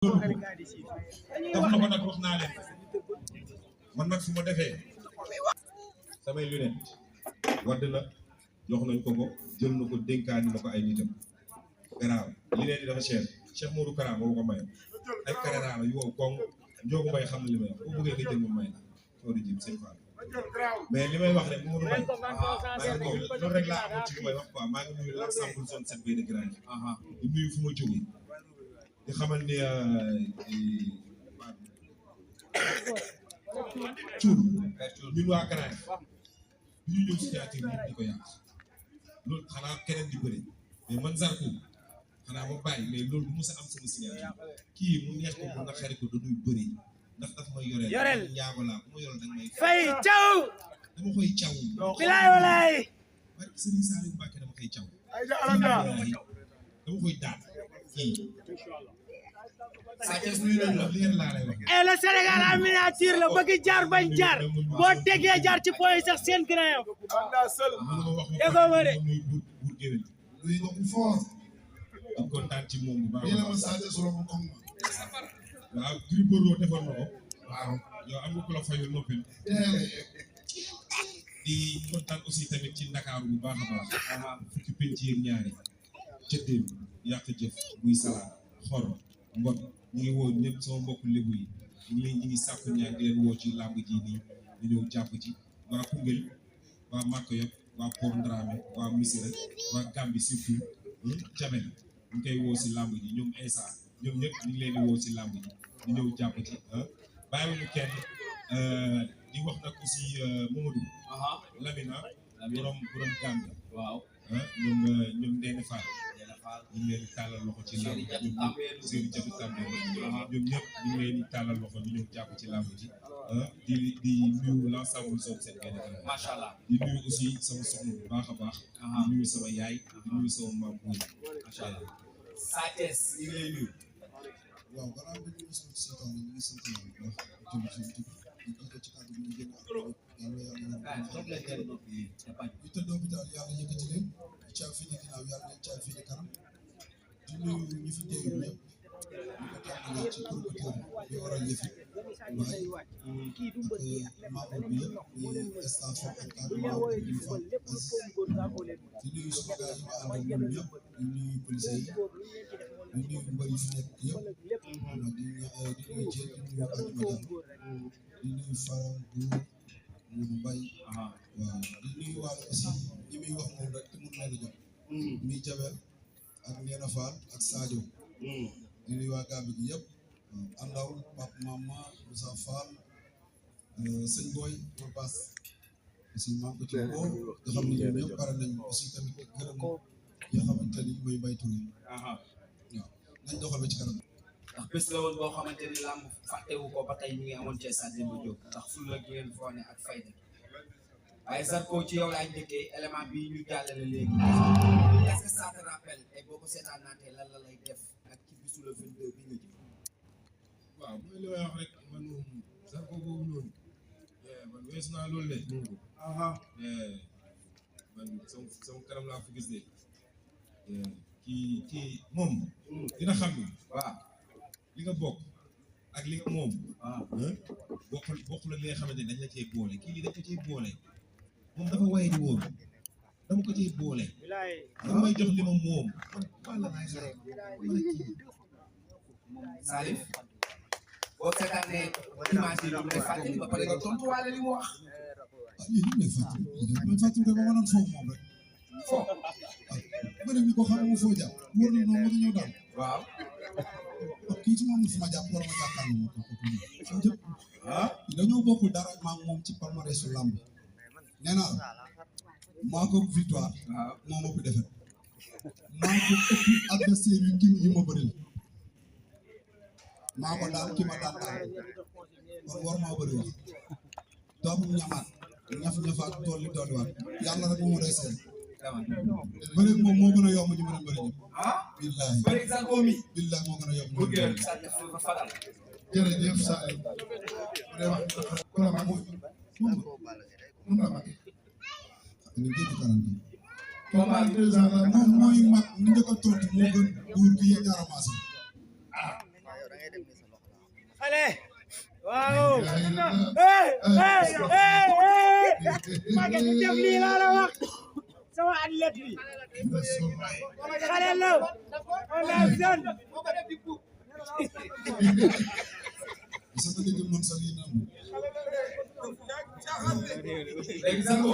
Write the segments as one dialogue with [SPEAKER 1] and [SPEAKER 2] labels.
[SPEAKER 1] def na ko nag wax naa leen man nag su ma defee samay lunette wadd na jox nañ ko jël na ko dénkaani na ko ay nitam garaaw lunette yi dafa cher Cheikh Modou Kara moo ko maye ay Carrera la yu wow koŋ Ndiogu Mbaye xam na li may wax bu bëggee nga jël ma may la soo di jëm sëñ Fall mais li may wax rek Modou Mbaye loolu rek laa amoon ci li may wax quoi maa ngi nuyu l'ensemble zone 7B de Grand di nuyu fu ma jógee di xamal ni cuur ñun waa Grand bi ñu ñëw signature bi di ko yàq loolu xanaa keneen di bëri mais man Zarko xanaa ma bàyyi mais loolu du mos a am sama signature kii mu neex ko mu naqari ko dañuy bëri ndax daf may yoreel njaago laa bu ma yoreel danga may
[SPEAKER 2] fay caw
[SPEAKER 1] dama koy caw
[SPEAKER 2] bilaay walaay
[SPEAKER 1] barke Serigne Saliou Mbacké dama koy caw dama koy daan kii
[SPEAKER 2] et le Sénégal en miniature la bëgg jaar bañ jaar boo déggee jaar ci point sax seen grand déggoo ma de
[SPEAKER 1] luy nga ku fort di kontaan ci moom bu baax waaw Gris Bordeaux defoon na ko waaw yow am nga ku la fayul noppi di kontaan aussi tamit ci Ndakaaru bu baax a baax fukki penc yeeg ñaari cëddeem yàq jëf buy salaat xor ngon ñu ngi woo ñëpp sama mbokk lébu yi ñu ngi sàkku ñaan di leen woo ci làmb ji nii ñu ñëw jàpp ci waa Koungheul waa Maka Yop waa Port Ndramé waa Missirah waa Gambie surtout Jabel ñu koy woo si làmb ji ñoom Insa ñoom ñëpp ñu ngi leen di woo si làmb ji ñu ñëw jàpp ci bàyyiwuñu kenn di wax nag aussi Mamadou Lamina borom Gambie waaw ñoom Ndéné Fall ñu ngi leen di tàllal loxo ci làmb ji ñoom ñëpp Serigne Diatou Tambe ñoom ñëpp ñu ngi leen di tàllal loxo ñu ñëw jàpp ci làmb ji di nuyu l'ensemble zone 7B macha allah di nuyu aussi sama soxna bu baax a baax di nuyu sama yaay di nuyu sama maam Boy macha allah
[SPEAKER 3] Sa Thiès ñu ngi lay nuyu
[SPEAKER 4] waaw balaa nga ñu sant seetaan ñu ngi sant yàlla bu baax di ko ci kàddu gi ñu génn ak ñu tëdd hôpital yàlla yëkkati leen di caag fii di ginnaaw yàlla leen caag fii di kanam di nuyu ñu fi teew ñëpp ñu ko tàmbalee ci promoteur bi waral yëfi waaye ak membre bi yëpp di staff ak encadrement bi ñu fa di nuyu suma gars yi ma àndal ñoom ñëpp di nuyu policier yi di nuyu mbër yi fi nekk yëpp di nuyu Dieng di nuyu Adama di nuyu Faram Bour Moudou Mbaye waaw di nuyu waale aussi ñi muy wax moom rek te mun leen a jot muy Jabel ak Néna Fall ak Sadio di nuyu waa Gambie gi yëpp Andaw Pape Mama Moussa Fall sëñ Boy pour Bass aussi maa ngi ko ci woo nga xam ne ñoom ñëpp pare nañ aussi tamit gërëm yoo xamante ni mooy Mbaye Touré waaw nañ doxal ba ci kanam
[SPEAKER 3] ndax bés la woon boo xamante ni làmb fàttewu ko ba tey ñu ngi amoon ci stade Demba Diop ndax fulla gi ngeen foo ne ak fayda waaye Zarko ci yow laay njëkkee élément bi ñu jàllale léegi est-ce que ça te rappelle tey boo ko seetaan naatee lan la lay def ak ci bisu le 22 bi nga jëm
[SPEAKER 1] waaw mooy li may wax rek man moom Zarko boobu noonu man weesu naa loolu de man sama kanam laa ko gis de kii moom dina xam ni waaw li nga bokk ak li nga moom bokkul ak li nga xamante ne dañ la cee boole kii li dañ ko cee boole moom dafa waye di woon dama ko cee boole dama may jox li ma moom man wàlla laay xare wala kii
[SPEAKER 3] Salif boo seetaanee image yi lay fàttali ba pare nga tontuwaale li mu wax
[SPEAKER 4] lii li may fàttali ko ba ma doon foofu moom rek foofu bëri ni ko xam nga foo jàpp wóor na noonu ma ñëw daal
[SPEAKER 3] waaw
[SPEAKER 4] kii ci moom fu ma jàpp war ma jàkkaarloo ma ko dañoo bokkul dara maa moom ci palmarèsu lamb nee naa maa ko victoire moo ma ko defet maa ko ëpp adversaire yu ma bëri maa ko daal ki ma daan daal kon war maa bëri wax doomu ñamaat ñafaat dolli dolliwaat yàlla rek moo ma doy seen bëri moom moo gën a yomb ñu mën a bëri billahi
[SPEAKER 3] bëri Zarko mi
[SPEAKER 4] billahi moo gën a yomb jërëjëf sa ku la mag moom la mag ni jënd karante combat 2 ans la moom mooy mag ni njëkk a tontu moo gën buur bi yee ñaara maasi
[SPEAKER 2] Allez. Waaw. Maguette ñu def lii laa la wax. Sama athlète bi. Xale la. On est jeune.
[SPEAKER 4] sama dégg man sax yi naan
[SPEAKER 3] léegi Zarko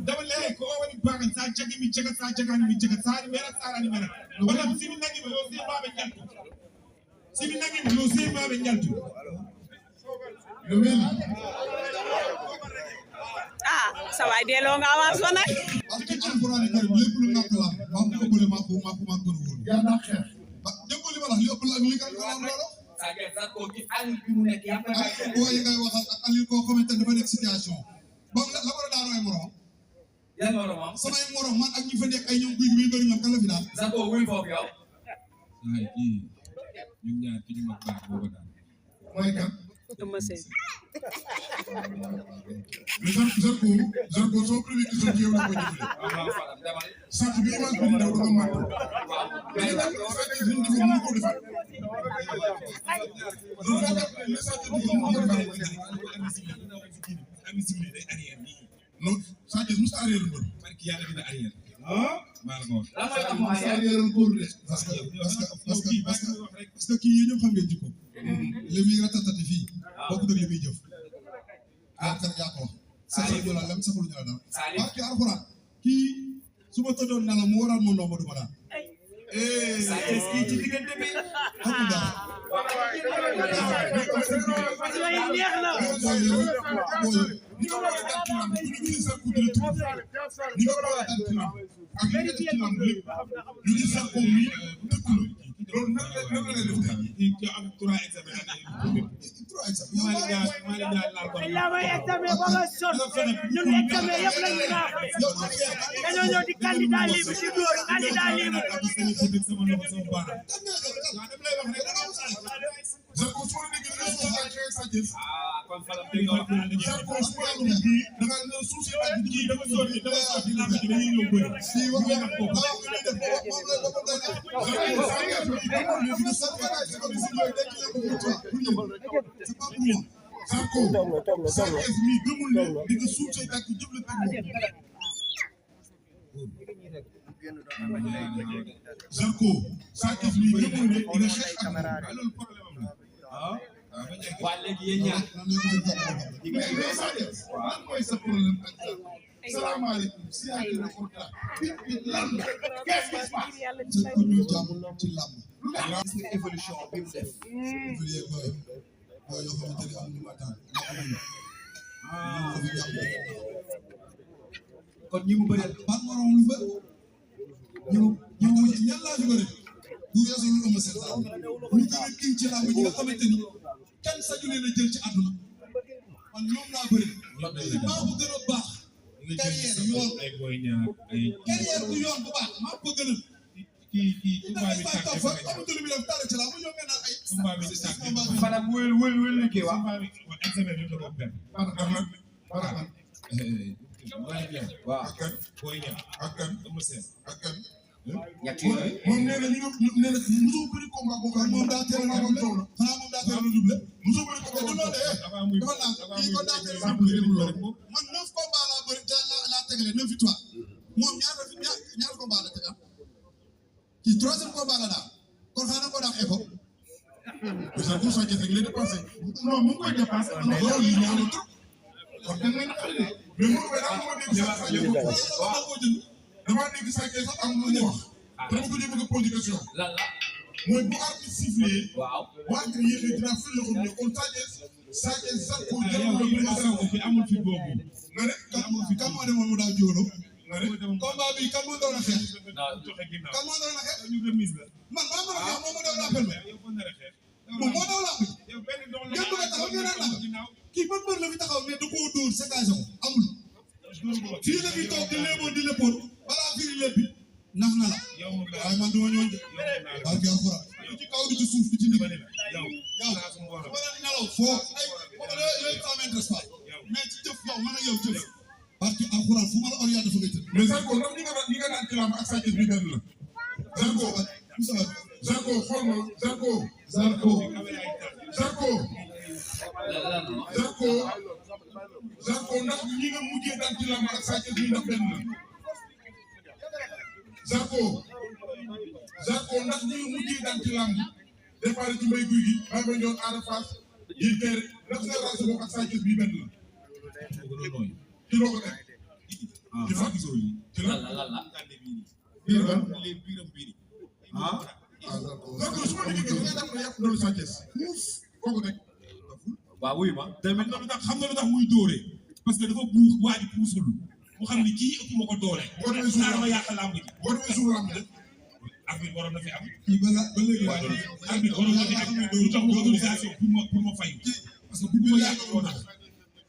[SPEAKER 1] dama lay ko woni baga sa jagi mi jaga sa jagani mi jaga sa mera sara ni mera wala simi nagi mo si babe njaltu simi nagi mo si babe njaltu
[SPEAKER 5] sa waay delloo nga avance ba nag
[SPEAKER 4] parce que alxuraan karim lépp lu nak la ba ko bële ma ko woon ya na xex dégg li ma wax li ëpp la li kay wax lolo
[SPEAKER 3] Zarko ci àll bi mu nekk yaa ngi
[SPEAKER 4] boy ngay waxal ak Aliou ko xamante dafa nekk situation ba la ko daano ay morom
[SPEAKER 3] yan morom
[SPEAKER 4] samay morom man ak ñi fa nekk ay ñoom guy bi bëri ñoom kan la fi daan
[SPEAKER 3] Zarko wuy foofu yow
[SPEAKER 1] ay ki ñu ñaar ci ñu mag baax booba daal
[SPEAKER 4] mooy kan
[SPEAKER 5] Eumeu Sène
[SPEAKER 4] mais Zarko soo prévu que soo jéem a ko jëfale sant bi image bi daw dafa mat mais nag fekk ñu def mu ko defal loolu la def le sant bi mu ko defal
[SPEAKER 1] ami simili day arrière ni
[SPEAKER 4] non Sadio musta arrière mbër
[SPEAKER 1] barki yàlla dina arrière maa la ko wax
[SPEAKER 3] lan mooy am ay
[SPEAKER 4] arrière mbër de parce que kii yi ñoom xam ngeen jikko li muy ratatati fii bokku dëgg li muy jëf yaa ko wax sa jola lam saxul ñu la dara barki alxuraan kii su ma tëddoon na la mu waral mo ndomba du ma daan
[SPEAKER 3] sa kii ci diggante bi
[SPEAKER 4] amul dara
[SPEAKER 2] neex na.
[SPEAKER 4] ni ko war a daan ci lamb ñu ngi sa coup de retour ni ko war a daan ci lamb ak li nga ci lamb lépp ñu ngi sa ko mi tëkkul loolu nag la def
[SPEAKER 1] ci am 3 examen
[SPEAKER 2] illa may examen ba nga sonn ñun examen yëpp la ñu naax dañoo ñëw di candidat libre di dóor candidat libre
[SPEAKER 4] Zarko soo déggee da nga sa jëf
[SPEAKER 3] kon fa la
[SPEAKER 4] Zarko su ma la waxee da nga ne suuf si ak ji dafa sori lamb ji dañuy ñëw bëri si wax nga ko ba ñu def moom la ko doon Zarko sa ngeen ñu sa fa ci ko ci ñoy denc leen ko ci c'est pas pour moi Zarko sa ngeen mi gëmul ne di nga suuf si ak jëf la Zarko sa ngeen mi gëmul ne di nga xeex ak loolu problème
[SPEAKER 3] waa léegi yéen ñaar
[SPEAKER 4] lan mooy sa problème ak salaamaaleykum si ak reportage lan la qu'est-ce qui se passe c'est que ñu jàmm ci làmb gis nga évolution bi mu def évoluer boy yoo xamante ne am ñu mataan
[SPEAKER 3] kon ñi mu bëreel
[SPEAKER 4] ban morom lu bëri ñu ñan laa fi bëri bu yeesu lu ëmb seen làmb ñu gën a king ci làmb ñi nga xamante ni kenn sañu leen a jël ci àdduna man ñoom laa bëri maa ko gën a baax carrière yoon carrière bu yoon bu baax maa ko gën a
[SPEAKER 1] kii
[SPEAKER 4] ndax ay baax taw fa amatu lu muy def tàll ci làmb ñoom ngeen naan ay
[SPEAKER 3] fanam wël kii waa
[SPEAKER 1] examen bi la ko benn
[SPEAKER 3] waaw
[SPEAKER 1] booy ñam
[SPEAKER 4] ak kan
[SPEAKER 1] Eumeu Sène
[SPEAKER 4] ak kan
[SPEAKER 3] ñett yooyu
[SPEAKER 4] moom nee na ñu nee na mosoo bëri combat boo xam moom daa teel a doublé xanaa moom daa teel a doublé mosoo bëri combat du loolu de dafa naan kii ko daa teel a doublé man 9 combat laa bëri laa tegale 9 victoire moom ñaar combat la tegal kii 3e combat la daal kon xanaa ko daa xeexo parce que pour sa rek lay dépensé non mu ngi koy dépensé loolu yi ñaaw trop kon da ngay naqari de mais mu koy daa ko dégg sax dama dégg sa sax am lu ñu wax dama ko bëgg a poser question
[SPEAKER 3] lan la
[SPEAKER 4] mooy bu arbitre sifflé
[SPEAKER 3] waaw
[SPEAKER 4] waa nga yéexee dina fi loxo ne kon Sadio Zarko
[SPEAKER 1] fi amul fi boobu
[SPEAKER 4] nga ne kan moo demoon mu daaw jiwalo nga ne combat bi kan moo doon a xeex
[SPEAKER 1] joxe ginnaaw
[SPEAKER 4] kan moo doon a xeex
[SPEAKER 1] ñu remise la
[SPEAKER 4] man maa mën a xeex moom moo daw laa pelme
[SPEAKER 1] yow ko nar a xeex
[SPEAKER 4] moom moo daw laa pelme
[SPEAKER 1] yow benn doon la
[SPEAKER 4] ngeen bëgg a taxaw ngeen naan naka kii ban bër la fi taxaw ne da koo dóor séquence ko amul fii la fi toog di léeboon di léppoon balaa firi lépp bi nax na la waaye man duma ñooñu waaw kii alxuraan yow ci kaw di ci suuf di ci ndig yow su ma leen nelaw foo ay yooyu ça m'intéresse pas mais ci jëf yow man ak yow jëf barke alxuraan fu ma la orienté fa ngay tëdd.
[SPEAKER 6] mais Zarko ndax ñi nga daan ci lamb ak Sa Thiès bi benn la. Zarko Zarko xool ma Zarko ndax ñi nga mujjee daan ci lamb ak Sa Thiès bi ndax benn la. Zarko ndax ñi nga mujjee daan ci lamb départ ci mbay guy gi maa ngi doon Ada Fass yi kere ndax sa race boobu ak Sa Thiès bi benn la. ci loo ko teg. ci fan gisoo yi ci la Zarko su ma déggee nga def na yàpp loolu Sa Thiès kooku teg.
[SPEAKER 3] waaw wuyu ma.
[SPEAKER 1] tamit xam nga lu tax muy dóore parce que dafa buux waa ji puusul mu xam ni kii ëpp ma ko doole.
[SPEAKER 6] boo demee suuf
[SPEAKER 1] ma yàq lamb ji.
[SPEAKER 6] boo demee suuf lamb ji.
[SPEAKER 1] arbitre waroon na fi am.
[SPEAKER 4] kii ba léegi waa
[SPEAKER 1] arbitre waroon na fi am lu tax mu autorisation pour ma fay parce que bëgguma yàq koo tax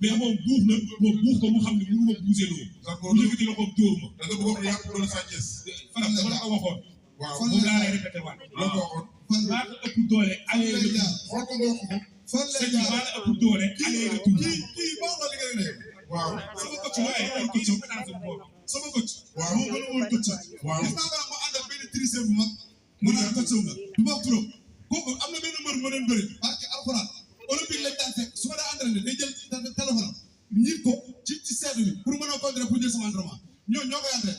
[SPEAKER 1] mais moom buux na moom buux ko mu xam ne mënu ma buuse loo. mu yëkkati la ko dóor ma.
[SPEAKER 6] da nga bëggoon yàq loolu Sa Thiès.
[SPEAKER 1] Fadam dama la ko waxoon.
[SPEAKER 6] waaw
[SPEAKER 1] moom laa lay répété waat.
[SPEAKER 6] loo ko waxoon.
[SPEAKER 1] maa ko ëpp doole allé
[SPEAKER 6] xool ko nga wax ko.
[SPEAKER 4] fan lay jaar
[SPEAKER 1] maa la ëpp doole allé retour.
[SPEAKER 4] kii baax na li ngay def.
[SPEAKER 6] waaw
[SPEAKER 1] sama coach la ay coach
[SPEAKER 4] sama coach.
[SPEAKER 6] waaw
[SPEAKER 4] moo gën a woon coach.
[SPEAKER 6] waaw
[SPEAKER 4] gis naa ma ànd ak benn tricheur bu mag. mu naan coach nga du ma wax trop. kooku am na benn mbër mu doon bëri. parce que alxuraan olympique lañ daan fekk su ma daa entraîné day jël téléphone ñiit ko ci seetu bi pour mën a continuer pour jël sama entraînement ñoo koy entraîné.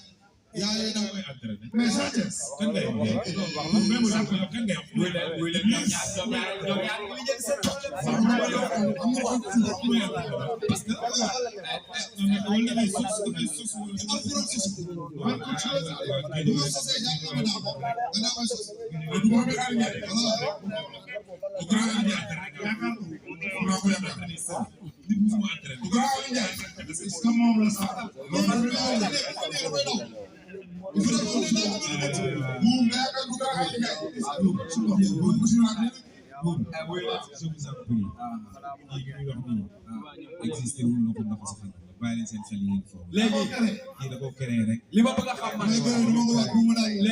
[SPEAKER 4] yaa ngi da koy entraîné.
[SPEAKER 6] mais Sa Thiès.
[SPEAKER 1] kan ngay wax même Zarko yow kan ngay wax.
[SPEAKER 4] parce que
[SPEAKER 1] wala ngay sos dafay sos
[SPEAKER 4] alxuraan sos man coach la bu ma sosee yaa ngi ma daaw danaa koy sos.
[SPEAKER 6] du ma bëgg a ñëw.
[SPEAKER 4] voilà.
[SPEAKER 6] du grand Aliou Ndiaye. yaakaar naa ko yaakaar.
[SPEAKER 1] nit musuma entraîné.
[SPEAKER 6] du grand Aliou Ndiaye. est-ce que moom la sax. loolu la ñu
[SPEAKER 4] dafay daw.
[SPEAKER 6] buum nga yaakaar du grand Aliou Ndiaye.
[SPEAKER 1] je vous en prie. lii muy wax nii existé wul na ko ndax sa xel bàyyi leen seen xel yi ngeen foofu.
[SPEAKER 3] léegi
[SPEAKER 1] kii da koo créé rek.
[SPEAKER 3] li ma bëgg a xam man. léegi li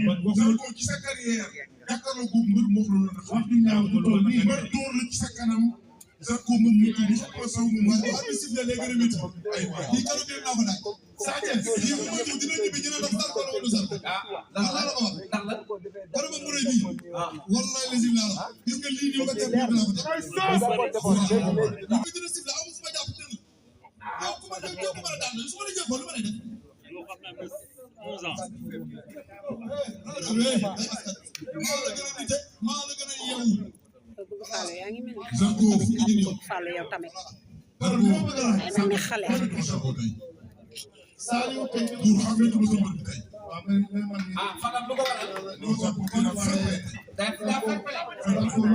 [SPEAKER 1] man waxul
[SPEAKER 6] Zarko ci sa carrière jàkkaarloo gu mbër moo xam ne wax du ñaaw ko loolu mbër door la ci sa kanam Zarko moom mu tudd ko saw mu
[SPEAKER 4] waaw waaw bi sifflé léegi gën a métti.
[SPEAKER 6] ay waay
[SPEAKER 4] lii keroog dégg naa ko nag.
[SPEAKER 6] Sa Thiès
[SPEAKER 4] lii bu ma ñëw dina ñibbi dina def Zarko la wala Zarko.
[SPEAKER 3] ndax
[SPEAKER 4] la ko wax.
[SPEAKER 3] ndax la.
[SPEAKER 4] keroog ba mu rëy bii. wallaay la sifflé la. gis nga lii nii ba tey bii dinaa ko teg. bu ko dina sifflé amul fu ma jàpp tënk. yow ku ma def yow ku ma la daan su ma la jëfoo lu ma lay def. maa la gën a nite maa la gën a yeewu.
[SPEAKER 5] Fallou yaa ngi mel ni
[SPEAKER 4] Zarko fukki junni yoon.
[SPEAKER 5] Fallou yow tamit
[SPEAKER 4] Zarko
[SPEAKER 5] ay mel ni xale.
[SPEAKER 6] Zarko tey pour xam ne du ma sa mbër bi tey
[SPEAKER 3] ah Fadam lu ko waral.
[SPEAKER 6] non Zarko dina fair play tey
[SPEAKER 3] daa fekk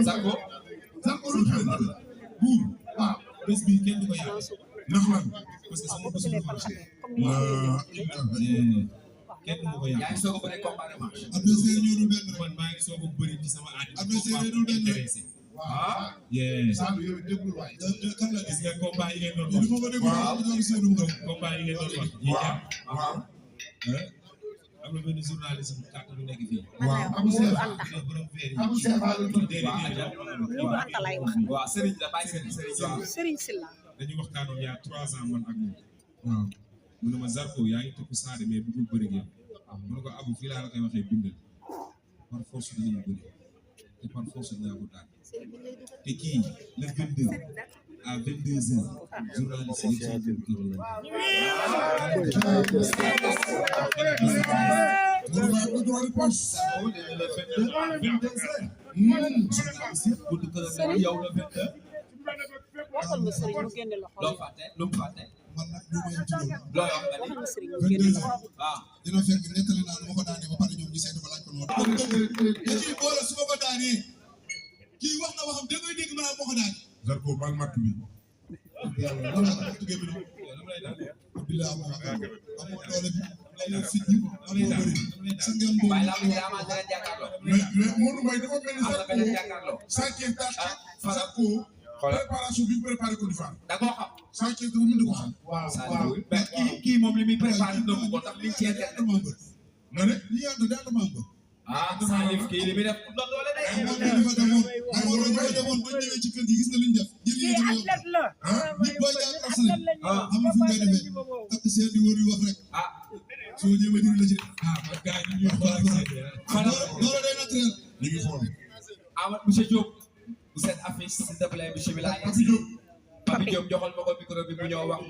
[SPEAKER 3] Zarko.
[SPEAKER 6] Zarko lu xew na
[SPEAKER 1] buur bés bi kenn du ko yàq
[SPEAKER 6] ndax lan
[SPEAKER 1] parce que sama bés bu ma xam kenn du ma ko
[SPEAKER 3] yaa
[SPEAKER 1] yàq.
[SPEAKER 3] ngi soog a bëri combat de marche.
[SPEAKER 4] adversaire ñoo dul benn rek.
[SPEAKER 1] man maa ngi soog a bëri ci sama àddina.
[SPEAKER 4] adversaire yi dul benn rek.
[SPEAKER 1] intéressé.
[SPEAKER 3] ah.
[SPEAKER 1] yee
[SPEAKER 6] Saalum yow déglu waay
[SPEAKER 4] kan la
[SPEAKER 1] gis nga combat yi ngeen doon
[SPEAKER 4] lii
[SPEAKER 1] wax.
[SPEAKER 4] du ma ko déglu waaw ñoo seenu mu rek.
[SPEAKER 1] combat yi ngeen doon wax. yi
[SPEAKER 6] waaw
[SPEAKER 1] am
[SPEAKER 6] waaw
[SPEAKER 1] am na benn journaliste bu kàtt bu nekk fii.
[SPEAKER 6] waaw Abou Sefa
[SPEAKER 1] dina borom feer yi.
[SPEAKER 6] Abou Sefa la tudd
[SPEAKER 5] Loolu Anta lay wax.
[SPEAKER 3] waaw Serigne la bàyyi Serigne waaw.
[SPEAKER 5] Serigne Silla.
[SPEAKER 1] dañu waxtaanoon il y a 3 ans man ak moom.
[SPEAKER 6] waaw
[SPEAKER 1] mu ne ma Zarko yaa ngi topp Saade mais bëggul bëri ngeen. mu ne ko Abou fii laa la koy waxee bindal par force dinañu bëri te par force dinaa ko daan te kii le 22 à 22h journaliste yi yëpp seen kër la.
[SPEAKER 3] yow la fekk.
[SPEAKER 5] Waxal ma Serigne mu génne loxo.
[SPEAKER 3] loo fàtte lu mu fàtte.
[SPEAKER 4] man nag du ma yem ci loolu.
[SPEAKER 3] loo wax nga
[SPEAKER 5] Waxal
[SPEAKER 3] ni.
[SPEAKER 5] ma Serigne mu génne
[SPEAKER 4] 22
[SPEAKER 5] loxo.
[SPEAKER 4] ans
[SPEAKER 3] waaw.
[SPEAKER 4] dina fekk nettali naa nu ma ko daanee ba pare ñoom ñu saytu ba laaj ko noonu. da ciy boole su ma ko daanee kii wax na waxam da ngay dégg ma naan moo ko daanee.
[SPEAKER 6] Zarko bal matt bi
[SPEAKER 4] loolu la ko tuggee bi noonu. billahi amoo doole bi amoo fit bi amoo bëri sa ngeen boobu.
[SPEAKER 3] waaye laa ma yaa ma dara jàkkaarloo.
[SPEAKER 6] mais Modou Mbaye dafa mel ni
[SPEAKER 3] am na beneen jàkkaarloo.
[SPEAKER 6] Sa Thiès daa Zarko préparation bi mu préparé ko di faar
[SPEAKER 3] da koo xam.
[SPEAKER 6] Sa Thiès dafa mën di ko xam
[SPEAKER 3] waaw mais kii moom li muy préparé nëbb ko ndax liñ ci intérêt.
[SPEAKER 6] nga ne
[SPEAKER 4] li yàgg daal damaa bëgg.
[SPEAKER 3] ah Salif kii li muy def ku doole de.
[SPEAKER 4] ay mbokk yi fa demoon ay waroon ñoo demoon ba ñëwee ci kër gi gis nga luñ def jël yi dama yomb
[SPEAKER 2] athlète la
[SPEAKER 4] nit booy jaar aslan xam nga fu ngay defee takk seen di wër di wax rek soo ñëwee diri la ci
[SPEAKER 1] man gars yi ñu xool ak seen
[SPEAKER 4] doole day naturel
[SPEAKER 6] ñu ngi xool
[SPEAKER 3] Amadou monsieur Diop bu seen affiche s'il te plaît bismillah.
[SPEAKER 6] Papi Diop
[SPEAKER 3] Papi Diop joxal ma ko micro bi bu ñëw wax.